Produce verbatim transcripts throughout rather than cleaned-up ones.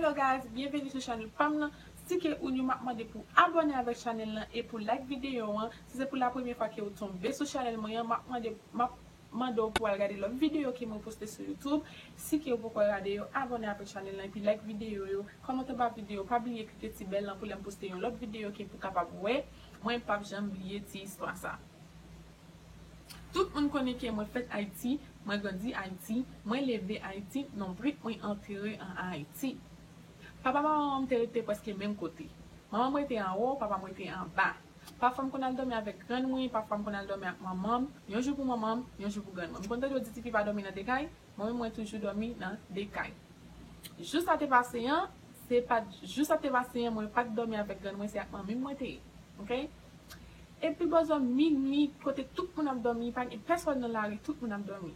Hello guys, byenveni sou chanèl pa m nan. Si ke ou new, m ap mande pou abòne avèk chanèl lan e pou like videyo an. Si se pou la premyè fwa ke ou tonbe sou chanèl mwen an, m ap mande, m ap mande w pou al gade lòt videyo ke mwen poste sou YouTube. Si ke ou poko gade yo, abòne avèk chanèl lan epi like videyo yo, kòmante anba videyo, pa bliye klike ti bèl lan pou lè m poste yon lòt videyo ke pou kapab wè mwen p ap janm bliye ti istwa sa. Tout moun konnen ke mwen fèt Ayiti, mwen grandi Ayiti, mwen leve Ayiti, nonbrit mwen antere an Ayiti. Papa manman m te rete prèske menm kote. Manman m rete anwo, papa m rete anba. Pafwa m konn al dòmi avèk grann mwen, pafwa m konn al dòmi ak manman m, yon jou pou manman m, yon jou pou grann mwen. M konn tande yo di tifi pa dòmi nan de kay, mwen menm mwen toujou dòmi nan de kay. Jou sa te pase an, se pa t, jou sa te pase an, mwen pa t dòmi avèk grann mwen, se ak manmi m mwen te ye. Oke? Epi bòzò minwi, kote tout moun ap dòmi, pa gen pèsòn nan lari, tout moun ap dòmi.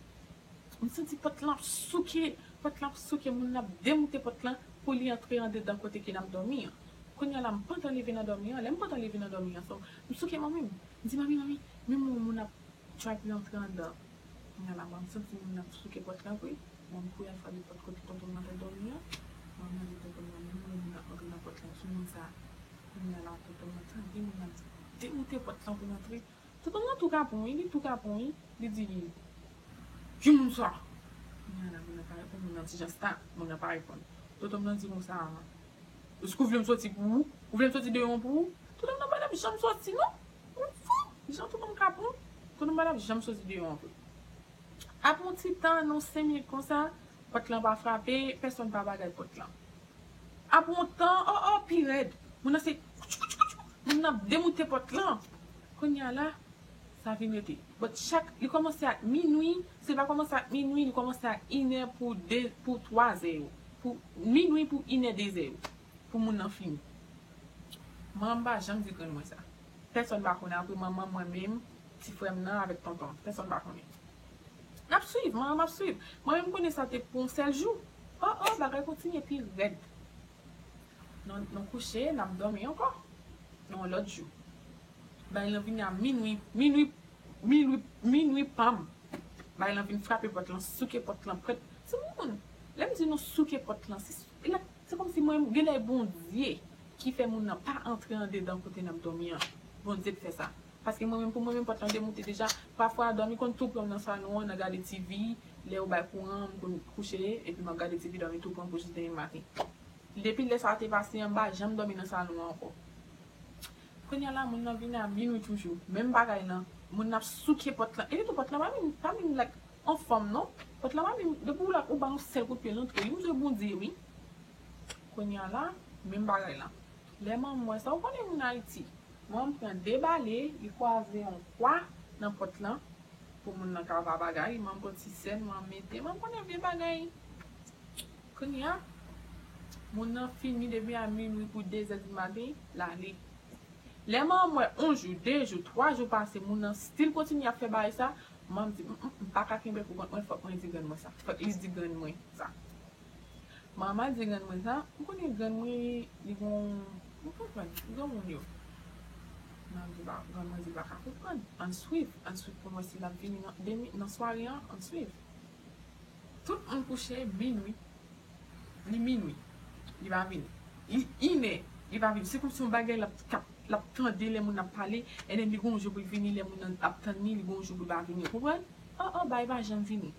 M santi pòt lan ap souke, pòt lan ap souke, moun nan ap demoute pòt lan pou li antre andedan kote ke n ap dòmi an. Kounye a la, m pantan leve nan dòmi an. Lè m pantan leve nan dòmi an, so, m souke manmi m. M di, "Manmi, manmi, men moun, moun ap try pou l antre anndan." Kounye a la, m santi moun nan ap souke pòt lan vre. Bon, m kouri al frape pòt kote tonton m nan te dòmi an. Mwen mande tonton m nan, "Men moun nan ap antre nan pòt lan, ki moun sa?" Kounye a la, tonton m nan tande moun nan demoute pòt lan pou l antre. Tonton m nan tou kapon, wi, li tou kapon, wi. Li di, "Ki moun sa?" Kounye a la, moun nan pa reponn, moun nan di, "Jan sa," moun nan pa reponn. Tonton m nan di konsa, "Èske w vle m soti pou ou? Ou vle m soti deyò an pou ou?" Tonton m nan pa t ap janm soti, non. Ou fou? Jan tonton m kapon, tonton m pa t ap janm soti deyò an pou ou. Apre yon ti tan, nan senk minit konsa, pòt lan pa frape, pèsòn pa bagay pòt lan. Apre yon tan, o, o, pi rèd. Moun nan se, moun nan ap demoute pòt lan. Kounye a la, sa vin rete. But chak, li kòmanse ak minwi, se pa kòmanse ak minwi, li kòmanse ak inè pou de, pou twazè yo. Pou minwi pou inè dezè yo. Pou moun nan fini. Manman m pa janm di grann mwen sa. Pèsòn pa konnen apre manman mwen menm, ti frè m nan avèk tonton. Pèsòn pa konnen. N ap swiv, manman m ap swiv. Mwen menm konnen sa te pou yon sèl jou. O, o, bagay kontinye pi rèd. Nou, nou kouche, n ap dòmi ankò. Nan yon lòt jou. Bagay lan vini a minwi, minwi, minwi, minwi pa m. Bagay lan vin frape pòt lan, souke pòt lan, prèt. Timoun, lè m di nou souke pòt lan, se, se kòmsi mwen, genlè Bondye ki fè moun nan pa antre andedan kote n ap dòmi an. Bondye k fè sa. Paske mwen menm, pou mwen menm, pòt lan demoute deja. Pafwa, dòmi konn tou pran m nan salon an, nan gade T V. Lè yo bay kouran, m konn kouche, epi m ap gade T V, dòmi tou pran m pou jis demen maten. Depi lè sa te pase an, m pa janm dòmi nan salon an ankò. Kounye a la, moun nan vini a minwi toujou. Menm bagay lan, moun nan ap souke pòt lan. Epi tou pòt lan pa vin, pa vin, like, anfòm, non. Pòt lan pa vin, depi w la, ou ba yon sèl kout pye, l antre. Li bezwen Bondye, wi. Kounye a la, menm bagay lan. Lè manman m wè sa, ou konnen moun Ayiti. Manman m pran de bale, li kwaze yon kwa nan pòt lan pou moun nan ka va bagay. Manman m pran ti sèn, manman m mete, manman m konnen vye bagay. Kounye a, moun nan fini depi a minwi pou dezè di maten, l ale. Lè manman m wè yon jou, de jou, twa jou pase, moun nan still kontinye ap fè bagay sa, manman m di, "M, m, m pa ka kenbe pou kont mwen, fòk mwen di grann mwen sa. Fòk li di grann mwen sa." Manman di grann mwen sa, ou konnen grann mwen, li gon, ou konprann, granmoun yo. Manman di pa, grann mwen di l pa ka konprann. Ann swiv, ann swiv pou n wè si l ap vini nan, demi, nan sware an, ann swiv. Tout moun kouche, minwi. Li minwi. Li pa vini. Li inè. Li pa vini. Se kòmsi yon bagay l ap, k ap, l ap tande lè moun ap pale, and then li gon jou pou l vini, lè moun nan ap tann li, li gon jou pou l pa vini. Ou konprann? O, o, bagay pa janm vini.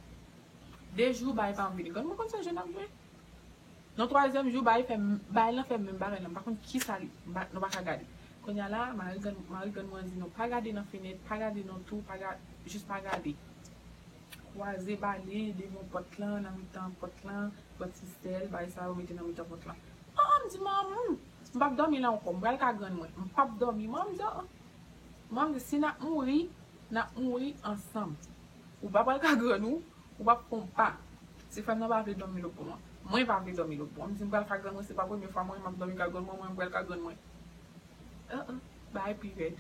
De jou, bagay pa vini. Grann mwen konn se jwe n ap jwe. Nan twazyèm jou, bagay fè, bagay lan fè menm bagay lan. M pa konn kisa li, m pa, nou pa ka gade. Kounye a la, mari grann, mari grann mwen di nou, "Pa gade nan fenèt, pa gade nan twou, pa gade, jis pa gade." Kwaze bale devan pòt lan, nan mitan pòt lan, pran ti sèl, bagay sa yo mete nan mitan pòt lan. An, an, m di, "Manman, m p ap dòmi la ankò, m pral ka grann mwen. M p ap dòmi." Manman m di, "O, o." Manman m di, "Si n ap mouri, n ap mouri ansanm. Ou pa pral ka grann ou, ou p ap fè yon pa." Ti frè m nan pa vle dòmi lòt bò an. Mwen pa vle dòmi lòt bò an. M di, "M pral ka grann mwen, se pa premye fwa mwen, m ap dòmi ka grann mwen, mwen, m pral ka grann mwen." O, o, bagay pi rèd.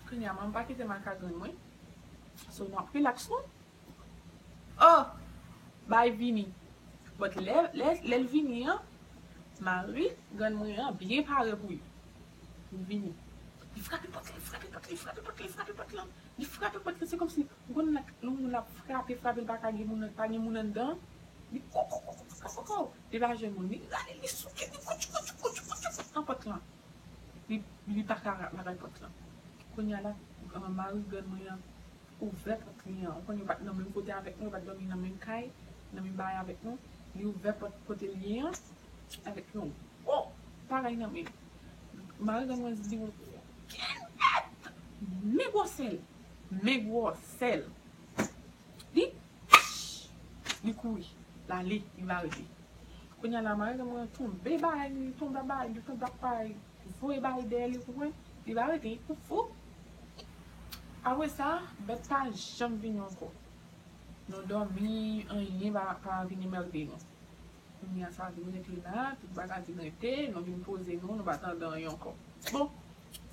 Kounye a, manman m pa kite m al ka grann mwen. So, n ap relax nou. O, bagay vini. But lè, lè, lè l vini an, mari grann mwen an byen pare pou li. Li vini. Li frape pòt lan, li frape pòt lan, li frape pòt lan, li frape pòt lan. Li frape pòt lan, se kòmsi, ou konn lè yon moun ap frape, frape, li pa ka gen moun, pa gen moun anndan. Li kou kou kou kou kou kou. Li pa jwenn moun. Li rale, li souke, li kouch kouch kouch kouch nan pòt lan. Li, li pa ka ra- bagay pòt lan. Kounye a la, mari grann mwen an ouvè pòt li an. Ou konn yo pa t nan menm kote avèk nou, yo pa t dòmi nan menm kay, nan menm bagay avèk nou. Li ouvè pòt kote l ye an avèk yon gwo bagay nan men l. Mari grann mwen di li, "Kenneth! Men gwosè l! Men gwosè l!" Li, li kouri, l ale, li pa rete. Kounye a la, mari grann mwen tonbe ba li, tonbe ba li, tonbe ba li, voye ba li dèyè li, konprann? Li pa rete, li kouri fou. Apre sa, bèt pa janm vini ankò. Nou dòmi, anyen pa, pa vin anmède nou. Kounye a sa vin rete la, tout bagay vin rete, nou vin poze nou, nou pa tande anyen ankò. Bon,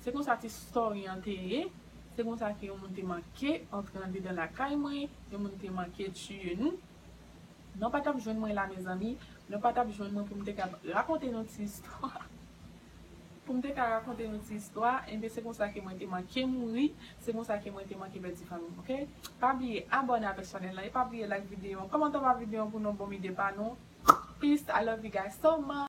se konsa ti story an te ye. Se konsa ke yon moun te manke antre andedan lakay mwen, yon moun te manke tiye nou. Nou pa t ap jwenn mwen la, mezanmi. Nou pa t ap jwenn mwen pou m te ka rakonte nou ti istwa. Pou m te ka rakonte nou ti istwa, enben se konsa ke mwen te manke mouri, se konsa ke mwen te manke pèdi fanmi m, oke? Pa bliye abòne avèk chanèl la e pa bliye like videyo an, kòmante anba videyo an pou nou bon ide pa nou. Peace, I love you guys so much.